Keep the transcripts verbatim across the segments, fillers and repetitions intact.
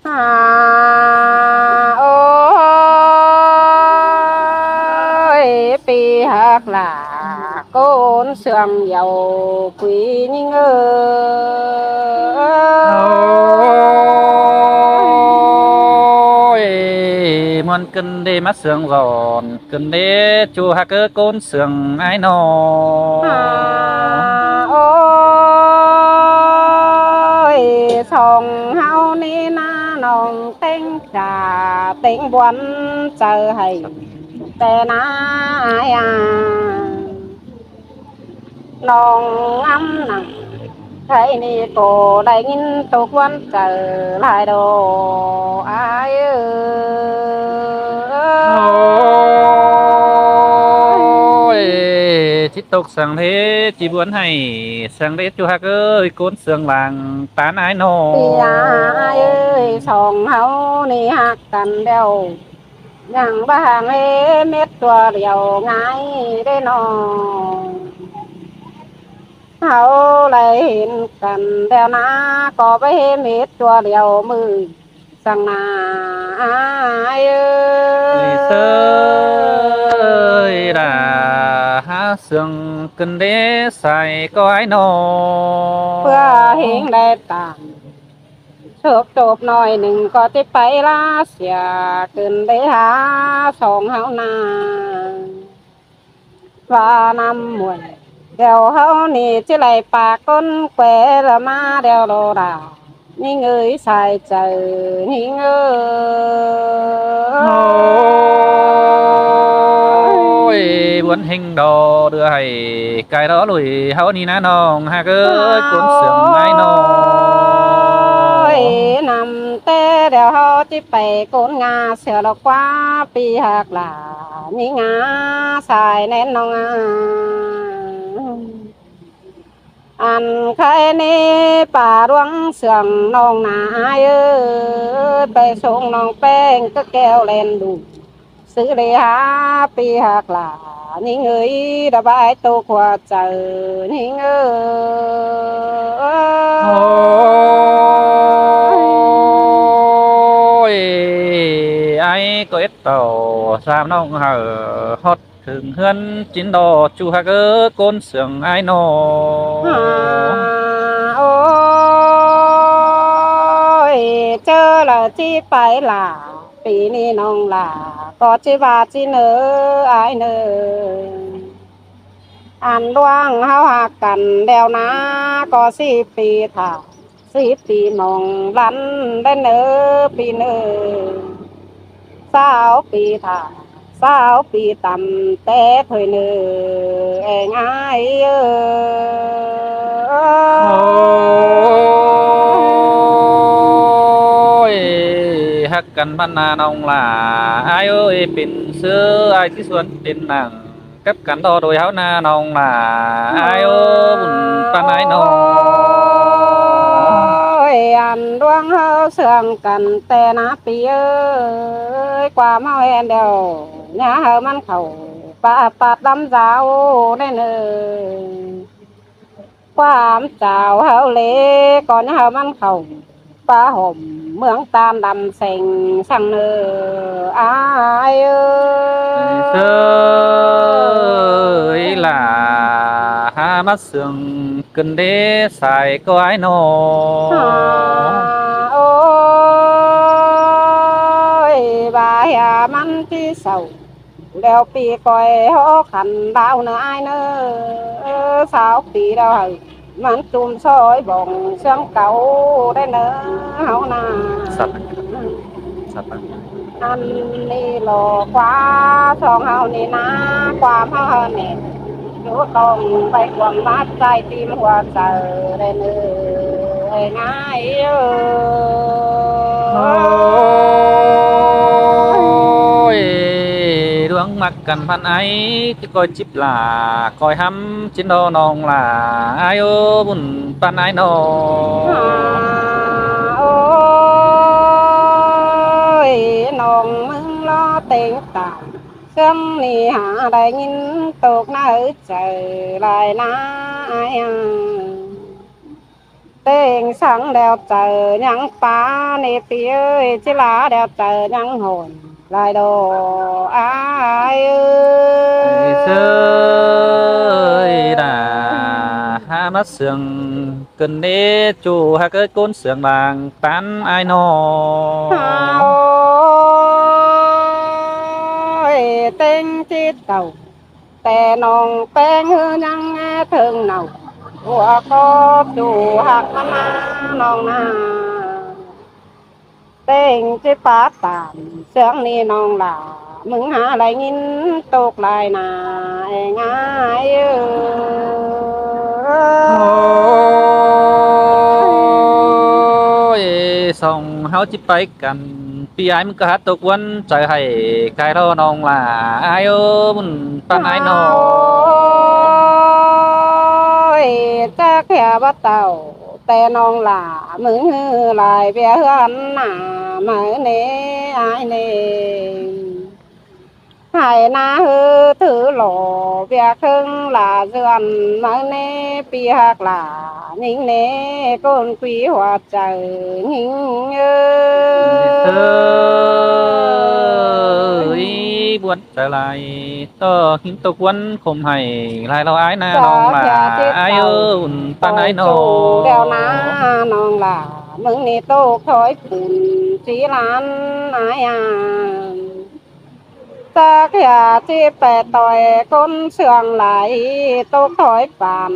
À, ôi, pi hák lả, ꞌcốn sương dẻo quí ꞌnhính ơi. Ôi, ꞌmuôn ꞌcứn đé ꞌmá sương dọn, ꞌcứn đé ꞌchu hák ꞌcốn sương ải ꞌnọ. À, ôi, song ꞌháu ꞌnị ꞌná ꞌnọng ꞌtếng chả ꞌtếng buôn chaư hảy ꞌtẹ ꞌná ải à. ꞌNọng ngắm nẳng khay ꞌnị ꞌcọ đảy ꞌnghín tốc buôn chaư lai đo ải ơi. Ôi, ꞌchí tốc sương đé ꞌchí buôn hảy, sương đé ꞌchu hák ơi, ꞌcốn sương lăng ꞌtán ải ꞌnọ. Pi ơi, song ꞌháu ꞌnị hák căn đeo, ꞌnhắng báu hák ꞌhế mết ꞌtua điêu ꞌngai đé ꞌnọ. ꞌHáu đảy hên căn đeo ꞌná, ꞌcọ báu ꞌhế mết ꞌtua điêu ꞌmự săng ꞌná ải ơi. Ơi đa, hák sương ꞌcứn đé sai ꞌcọ ải ꞌnọ. ꞌPưa ꞌhính đảy tản sốp sốp ꞌnọi ꞌnưng ꞌcọ ꞌchí pay ꞌlạ sia, ꞌcứn đé hák song ꞌháu ꞌná. ꞌVa ꞌnặm muôn đeo ꞌháu ꞌnị ꞌchí đảy pák ꞌcốn ꞌqué ꞌlạ ꞌmá đeo đo đa. ꞌNhính ơi, sai chaư ꞌnhính ơi. Ôi, buôn ꞌhính đo đưa hảy, cai đo lui ꞌháu ꞌnị ꞌná ꞌnọng hák ơi, ꞌcốn sương ải ꞌnọ. Ôi, ꞌnặm ꞌtẹ đeo ꞌháu ꞌchí pay ꞌcốn ꞌnga sia ꞌlọ ꞌquá, pi hák lả ꞌnị ꞌnga sai ꞌnén ꞌnọng à. Ăn khay ꞌnị pá ꞌluống sương ꞌnọng ꞌná ải ơi, pay sông ꞌnọng ꞌpéng cá keo ꞌlen đu. Sư ꞌlế hák pi hák lả ꞌnhính ơi, đa bái tô khua chaư ꞌnhính ơi. Ôi, ải ꞌcọ ết tảu sam ꞌnọng hảư ꞌhọt ꞌhưng ꞌhướn ꞌchính đo ꞌchu hák ꞌcốn sương ải ꞌnọ. À, ôi, ꞌchớ ꞌlạ ꞌchí pay lả, pi ꞌnị ꞌnọng lả ꞌcọ ꞌchí ꞌva ꞌchí ꞌnớ ải ꞌnớ. Ăn ꞌluống ꞌháu hák căn đeo ꞌná ꞌcọ síp pi thả síp pi ꞌmong lăn đé ꞌnớ pi ꞌnớ. Sáu pi thả sáu pi tăm té thôi ꞌnớ eng ải ơi. Ôi, hák căn ꞌmắn ꞌná ꞌnọng lả ải ơi, pên ꞌsứ ải ꞌchí suôn pên nẳng cắp căn đo đuổi ꞌháu ꞌná ꞌnọng lả ải ơ, bun ꞌpắn ải ꞌnọng. Ôi, ăn ꞌluống ꞌháu sương căn ꞌtẹ ꞌná pi ơi, ꞌquám ꞌháu ꞌhẹn đeo ꞌnhá hảư ꞌmắn khảu pá pát đăm dao đé ꞌnớ. ꞌQuám chảu ꞌháu ꞌlế ꞌcọ ꞌnhá hảư ꞌmắn khảu pá hỏm ꞌmướng ꞌtan đăm seng săng ꞌnớ ải ơi. Sơ ới lả, hák ꞌmá sương ꞌcứn đé sai ꞌcọ ải ꞌnọ. À, ôi, ba hia ꞌmắn ꞌchí sảu đeo pi ꞌcoi ꞌhó khăn đao ꞌnớ ải ꞌnớ. Sáu pi đeo hảư ꞌmắn ꞌchum soi bỏng sương cáu đé ꞌnớ ꞌháu ꞌná. Sắt. Sắt. Ăn ꞌnị lo ꞌquá song ꞌháu ꞌnị ꞌná, ꞌquám ꞌháu ꞌnị. Dú tong pay cuông bát ꞌchái ꞌtím hua chaư đé ꞌnớ eng ải ơi. Ôi, ꞌluống ꞌmặc căn ꞌpắn ải, ꞌchí ꞌcoi chíp lả, ꞌcoi hăm ꞌchí đo ꞌnọng lả ải ơ, bun ꞌpắn ải ꞌnọng. À, ôi, ꞌnọng ꞌmướng lo têng tả sương ꞌnị hả, đảy ꞌnghín tốc ꞌnớ chaư lai ꞌná ải à. ꞌtếng săng đeo chaư ꞌnhắng pá ꞌnị ꞌpi ơi, ꞌchí ꞌlạ đeo chaư ꞌnhắng hôn lai đo ai ơi. Sơi đa há ꞌmá sương cơn đế ꞌchu hák ới ꞌcốn sương bang tán ai ꞌnọ. Ôi, ꞌtếng ꞌchí tảu té ꞌnọng ꞌpéng ꞌhứ ꞌnhắng ꞌtếng nảu, ꞌhua ꞌcọ ꞌchu hák ꞌmắn ꞌná ꞌnọng ꞌná. ꞌTếng ꞌchí pá tản sương ꞌnị ꞌnọng lả, ꞌmứng hák đảy ꞌnghín tốc lai ꞌná ꞌeng ai ơi. Ôi, song ꞌháu ꞌchí pay căn, ꞌpi ai ꞌmứng ꞌcọ hák ꞌtộc ꞌquốn chaư hảy cai ꞌlo ꞌnọng lả ai ơ, ꞌmắn ꞌpắn ai ꞌnọ. Ôi, chắc hia báu tảu té ꞌnọng lả, ꞌmứng ꞌhứ lai ꞌviạk ꞌhướn ꞌná máư ꞌnê ai ꞌnê. Hảy ꞌná ꞌhứ thứ lo ꞌviạk ꞌhướng lả dươn máư ꞌnê ꞌpi ꞌhặc lả ꞌnhính ꞌnê ꞌcốn ꞌquí ꞌhua chaư ꞌnhính ơi. Ơi, ꞌbuôn chaư lai ꞌtọ ꞌnhính ꞌtộc ꞌquốn khôm hảy lai ꞌlo ai ꞌná ꞌnọng lả ai ơ, ꞌmắn ꞌpắn ai ꞌnọ. Đeo ꞌná ꞌnọng lả, ꞌmứng ꞌnị tốc thói pun ꞌchí lán ai a. Chắc hia ꞌchí pé ꞌtoi ꞌcốn sương lai tốc thói pán,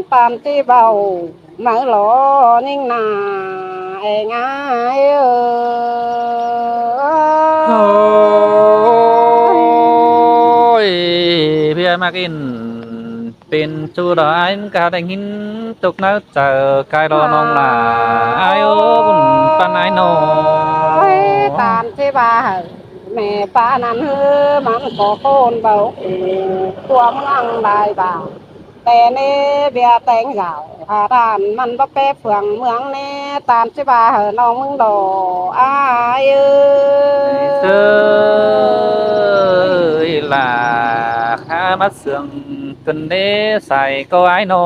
pán ꞌchí báu máư lo ꞌnhính ꞌná ꞌeng ai ơi. Ôi, ꞌviạk ꞌmặc ꞌnhính pên ꞌchu ꞌlo ai ꞌmứng ꞌcọ hák đảy ꞌnghín tốc náo chaư cai ꞌlo ꞌnọng lả ai ơ, ꞌmắn ꞌpắn ai ꞌnọ. Ôi, ꞌtan ꞌchí ꞌva hảư ꞌmẹ ꞌpá ꞌnặn ꞌhứ ꞌmắn ꞌcọ ꞌcốn báu ꞌcọ ꞌmướng lai ꞌva, té ꞌnê ꞌviạk ꞌtếng dảo hả ꞌtan ꞌmắn báu pé phượng ꞌmướng ꞌnê, ꞌtan ꞌchí ꞌva hảư ꞌnọng ꞌmứng ꞌlo ai ơi. Sơi lả há ꞌmá sương cơn đế sai ꞌcọ ai ꞌnọ.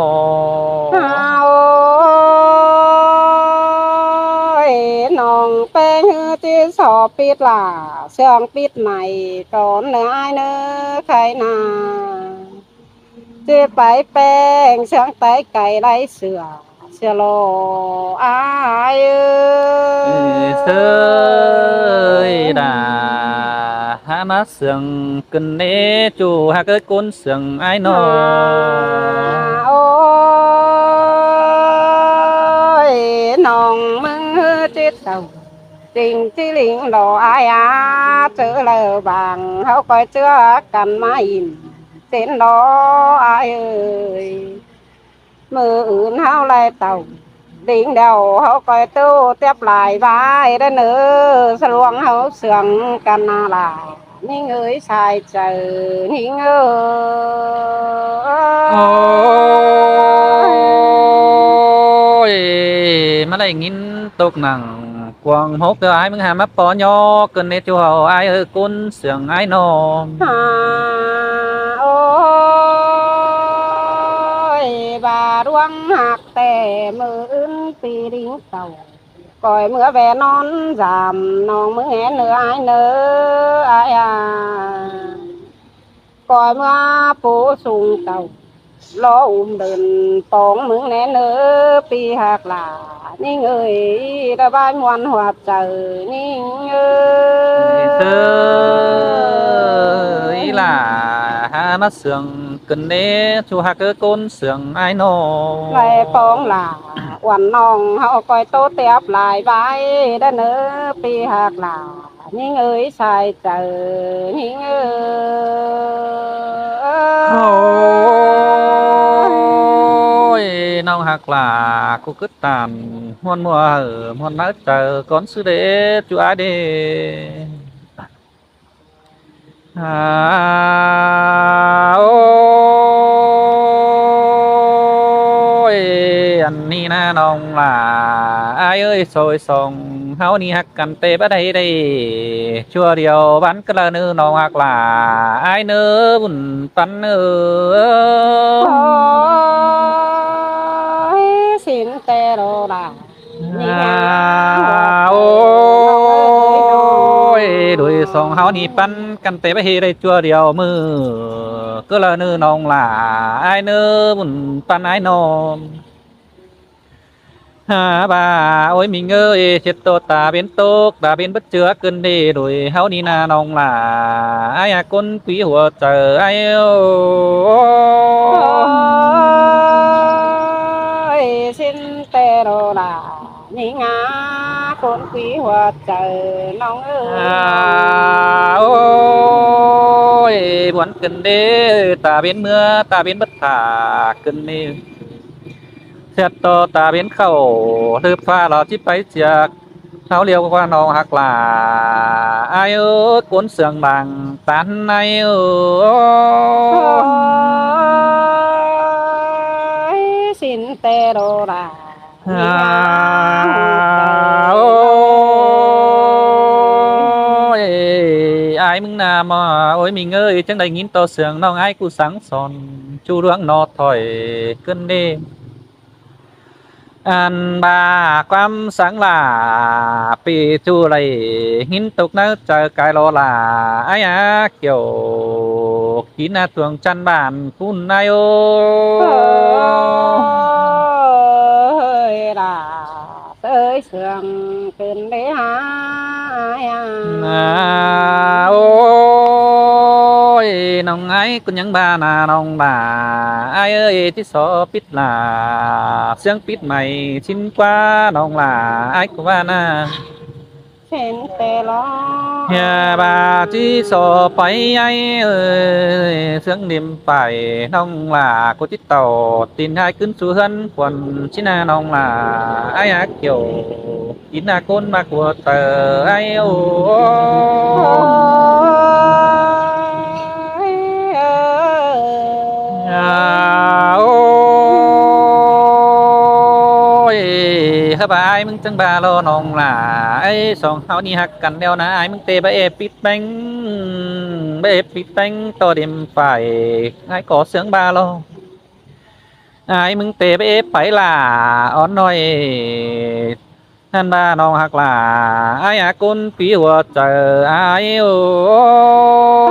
Ôi, ꞌnọng ꞌpéng ꞌhứ ꞌchí so pít lả, sương pít mai cón ꞌnớ ai ꞌnớ khai ꞌná. ꞌChí pay ꞌpéng sương tái cai lai sửa, sửa lo ai ơi. Sơi đa há ꞌmá sương cơn đế ꞌchu hák ới ꞌcốn sương ai ꞌnọ. Ôi, ꞌnọng ꞌmứng ꞌhứ ꞌchí tảu, ꞌchính ꞌchí ꞌlính lo ai a, ꞌchớ ꞌlẹo bang ꞌháu ꞌcoi ꞌchưa căn ꞌmá ỉn chến lo ai ơi. ꞌMự ứn ꞌháu lai tảu ꞌlính đeo, ꞌháu ꞌcoi ꞌtố tiáp lai ꞌvái đé ꞌnớ, ꞌsa luông ꞌháu sương căn ꞌná lả ꞌnhính ơi, sai chaư ꞌnhính ơi. Ôi, ꞌmá đảy ꞌnghín tốc nẳng cuông hốc ꞌtứ ai ꞌmứng hả ꞌmá ꞌpo ꞌnhó cơn ꞌnê ꞌchu hảư ai ơi ꞌcốn sương ai ꞌnọ. Hả, ôi, ꞌva ꞌluống ꞌhặc ꞌtẹ ꞌmự ứn ꞌpi ꞌlính tảu ꞌcoi ꞌmứa ꞌve ꞌnón dam ꞌnọng ꞌmứng é ꞌnớ ai ꞌnớ, ai a. ꞌCoi ꞌmứa pú sung tảu lo ủm đơn póng ꞌmứng ꞌnê ꞌnớ, ꞌpi ꞌhặc lả ꞌnhính ơi, đa ꞌvái ꞌmuôn ꞌhua chaư ꞌnhính ơi. Sơi lả há ꞌmá sương cơn đế ꞌchu hák ới ꞌcốn sương ai ꞌnọ. Lai póng lả uôn ꞌnọng ꞌháu ꞌcoi ꞌtố tiáp lai ꞌvái đé ꞌnớ, ꞌpi ꞌhặc lả ꞌnhính ơi, sai chaư ꞌnhính ơi. Ôi, ꞌnọng ꞌhặc lả ꞌcọ cứ tản ꞌmuôn ꞌmứa hảư ꞌmuôn náo chaư cón ꞌsứ đế ꞌchu ai đế. À, ôi, ăn ꞌnị ꞌná ꞌnọng lả ai ơi, sôi song ꞌháu ꞌnị ꞌhặc căn ꞌtẹ báu đảy đảy ꞌchua điêu bắn cá đaư ꞌnớ ꞌnọng ꞌhặc lả ai ꞌnớ bun ꞌpắn ꞌnớ. Ôi, xin ꞌtẹ ꞌló. À, ôi, đuổi song háo ni păn căn té bá hê đảy chua điêu mưa. Cứ là nư nong là ai nư bún păn ai nong. À, bà ôi mình ơi, chết tô ta bên tốc, ta bên bất chứa cơn đi đuổi háo ni na nong là ai à con quý hùa trời ai ơi. Ôi, xin tê đô là Nhí ngá khốn quý hoa trời nong ơi. À, ôi, buôn cơn đê, ta bên mưa, ta bên bất thả cơn đê. Xét tô ta bên khẩu, lư pha lò chip báy chiạc, tháo liêu qua nong hạc là, ai ơi, cuốn sương bằng tán ai ơi. Ôi, xin tê đô là À, ôi, ai mưng nà mà, ôi, mình ơi, chăng đảy ngín tô sương nong ai cu sáng son, chu ruang nó thỏi cơn đêm. Ăn ba quăm sáng là, pì chu lầy, ngín tục náo trời cái lo là, ai á, kiểu, kín na tuồng chăn bàn, cún ai ô. Ơi là, tới sương cơn đế há, ai à. À, ôi, nong ai, con nhắn ba nà, nong ba, ai ơi, tí so pít là, sương pít mày, chín quá, nong là, ai của ba nà. Xin tê lo. Hia ba tí so pay ai ơi, sương niềm phải, nong là, cô tí tàu, tin hai cứng su hân, quần, chín na, nong là, ai á, kiểu, kín na, cún mạc hùa tờ, ai ô. À, ôi, hơ ba ai mưng chăng ba lo nong là, ai song háo ni hạc căn đeo na, ai mưng tê ba ê pít bánh, ba ê pít bánh, tô đêm phải, ai có sướng ba lo. Ai mưng tê ba ê pay là, ón nói, Hăn ba nong hạc là, ai á cún pí hùa trời ai ô.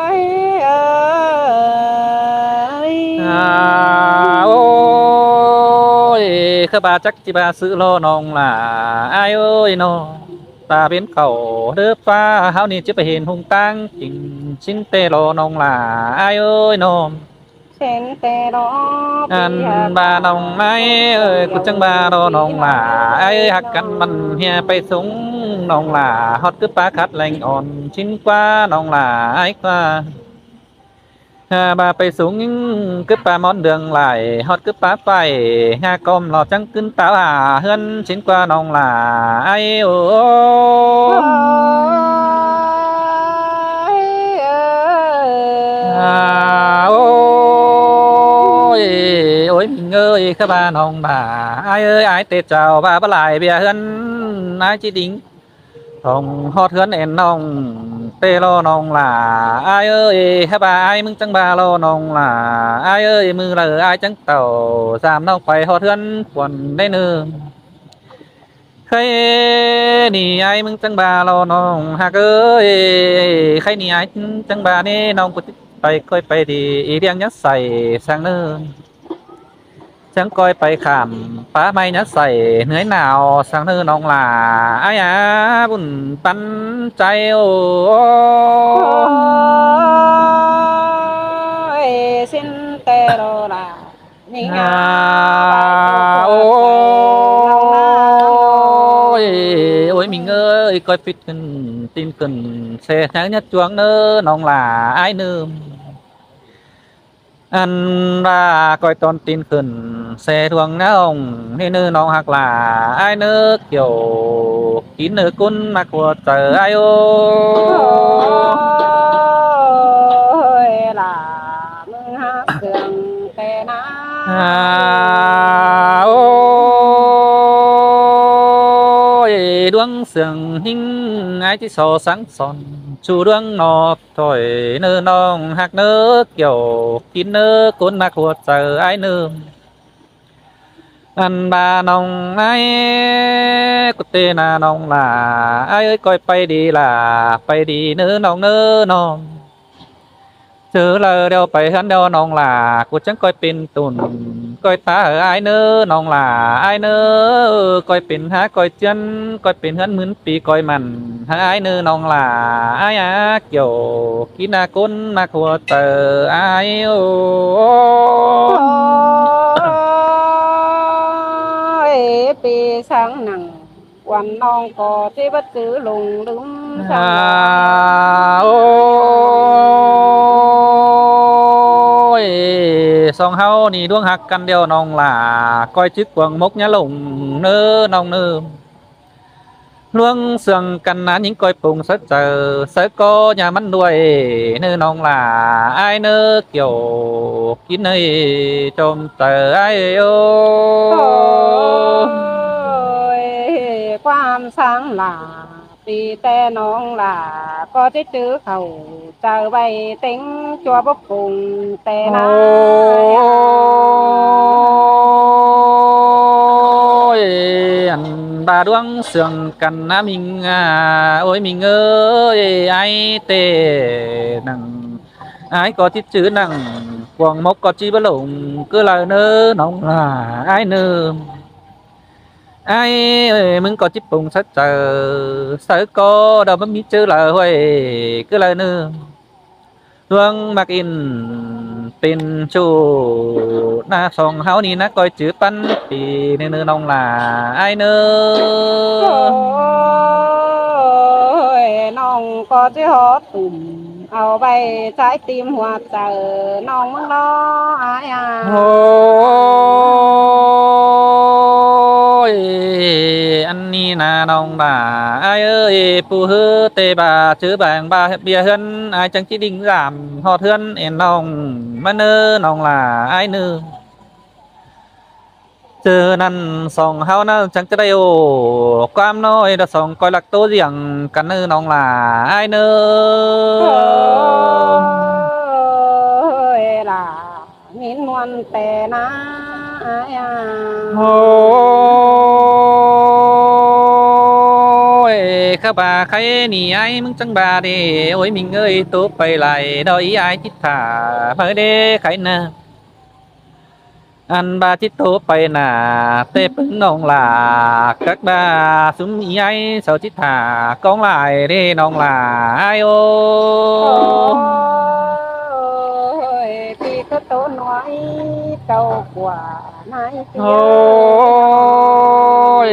Ai ơi. À, ôi, khơ ba chắc chi ba sự lo nong là, ai ơi nó. Ta bên khẩu đớp pha, háo ni chếp hên hung tăng, chính, chính tê lo nong là, ai ơi nó. Ăn ba nong ai ơi, cô chăng ba đô nong là, ai ơi, hạc căn măn hia pay súng nong là, hót cứ pá khát lành ổn, chín quá nong là, ai qua. Ha, ba pay súng cứ pá món đường lại, hót cứ pá phải, ha, com lò chăng cứng táo hà, hươn chín qua nong là, ai ô. À, ôi, ôi, mình ơi, khơ ba nong ba, ai ơi, ai tê chào ba bá lại bia hươn, ai chỉ đính. Thong hót hươn ên nong, tê lo nong là, ai ơi, khơ ba ai mưng chăng ba lo nong là, ai ơi, mưng lờ ai chăng tàu, dàm nong phải hót hươn, quần đê nương. Khay ni ai mưng chăng ba lo nong hạc ơi, khay ni ai chăng ba ni nong cô tí pay coi pay đi, ý điang nhá say sang nư. Chăng coi pay khảm, pá may nhá say, nưới nào sang nư nong là, ai á, bún păn chay ô. Ôi, xin tê đô là. À, ôi, ôi, mình ơi, coi phít khửn, tin khửn, xe sáng nhất chuông nơ, nong là ai nư. Ăn ba coi tôn tin khửn, xe thuông nơ ông, nê nư nong hạc là ai nư kiểu, kín nư cún mạc hùa trời ai ô. Ôi, là mưng hák sương tê na. À, ôi, đuông sương hính ai tí so sáng son, chu đuông nộp thỏi nơ nong hạc nơ kiểu kín nơ cún mạc hùa trời ai nơ. Ăn ꞌva ꞌnọng ải, ꞌcọ ꞌtẹ ꞌna ꞌnọng lả, ải ơi, ꞌcoi pay đi lả, pay đi ꞌnớ ꞌnọng ꞌnớ ꞌnọng. ꞌChớ đaư điêu pay ꞌhướn điêu ꞌnọng lả, ꞌcọ chắng ꞌcoi pên tủn, ꞌcoi ta hảư ải ꞌnớ ꞌnọng lả, ải ꞌnớ. ꞌCoi pên hák ꞌcoi ꞌchiến, ꞌcoi pên ꞌhướn ꞌmứn pi ꞌcoi mẳn, hảư ải ꞌnớ ꞌnọng lả, ải a, kiẻo kin ꞌna ꞌcốn ꞌmặc hua chaư ải ơ. Ôi, pi sáng nẳng, ꞌquám ꞌnọng ꞌcọ ꞌchí báu chứ lông ꞌlứm. À, ôi, song ꞌháu ꞌnị ꞌluống ꞌhặc căn điêu ꞌnọng lả, ꞌcoi chứ cuông mốc ꞌnhá lông ꞌnớ ꞌnọng ꞌnớ. ꞌLuống sương căn ꞌná ꞌnhính ꞌcoi pông sáư chaư, sáư ꞌcọ ꞌnhá ꞌmắn đuôi ꞌnớ ꞌnọng lả, ải ꞌnớ, kiẻo kin ꞌnị chôm chaư ải ơ. Ôi, ꞌquám sáng lả, pi ꞌtẹ ꞌnọng lả ꞌcọ ꞌchí chứ khảu chaư ꞌvạy ꞌtếng ꞌchua bốc pông ꞌtẹ ꞌna. Ôi, ăn ꞌva ꞌluống sương căn ꞌná ꞌminh à, ôi ꞌminh ơi, ải ꞌtẹ nẳng, ải ꞌcọ ꞌchí chứ nẳng cuông mốc ꞌcọ ꞌchí báu lông ꞌcứ đaư ꞌnớ ꞌnọng lả, ải ꞌnớ. Ải ơi, ꞌmứng ꞌcọ ꞌchí pông sáư chaư, sáư ꞌcọ đaư báu ꞌmí ꞌchớ đaư ꞌhuối ꞌcứ đaư ꞌnớ. ꞌLuống ꞌmặc ꞌnị pên ꞌchu ꞌna song ꞌháu ꞌnị ꞌná ꞌcoi chứ pắn pi ꞌnớ ꞌnọng lả, ải ꞌnớ. Ôi, ꞌnọng ꞌcọ ꞌchí hó tủm au ꞌvạy trái tim hua chaư ꞌnọng ꞌmứng ꞌnớ ải a. Ôi, ăn ꞌnị ꞌna ꞌnọng lả, ải ơi, pu ꞌhứ ꞌtẹ ꞌva chứ bang ꞌva ꞌviạk ꞌhướn, ải chắng ꞌchí đinh dản ꞌhọt ꞌhướn ên ꞌnọng ꞌmắn ꞌnớ ꞌnọng lả, ải ꞌnớ. ꞌChớ ꞌnặn song ꞌháu ꞌnặn chắng ꞌchí đảy ꞌquám ꞌnọi đa song ꞌcoi ꞌlặc ꞌtố ꞌdiệng căn ꞌnớ ꞌnọng lả, ải ꞌnớ. Ôi, lả ꞌnhính ꞌmuôn ꞌtẹ ꞌna ải a. Ôi, khắp ꞌva khay ꞌnị ải ꞌmứng chắng ꞌva đi, ôi ꞌminh ơi, ꞌtố pay lai đaư ải chít thả ꞌmự đé khay ꞌna. Ăn ꞌva chít ꞌtố pay ꞌna, ꞌtẹ ꞌpứng ꞌnọng lả, cắp ꞌva sum ải sau chít thả cóng lai đé ꞌnọng lả, ải ơ. Ôi, pi ꞌcứ ꞌtố ꞌnọi cáu ꞌquá ꞌnị. Ôi,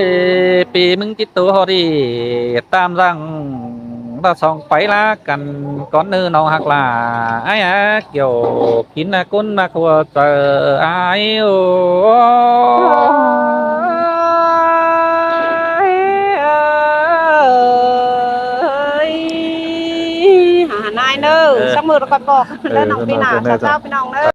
pi ꞌmứng chít ꞌtố ꞌhọt đi, tam dăng đa song pay ꞌlạ căn cón ꞌnớ ꞌnọng ꞌhặc lả, ải a, kiẻo kin ꞌna ꞌcốn ꞌmặc hua chaư ải ơ. Ôi, hả ꞌnị ꞌnớ, ơ, sắc mưa nó còn bọt, ơ, ꞌnọng pi ꞌnạ, ꞌnọng sao pi ꞌnọng ꞌnớ.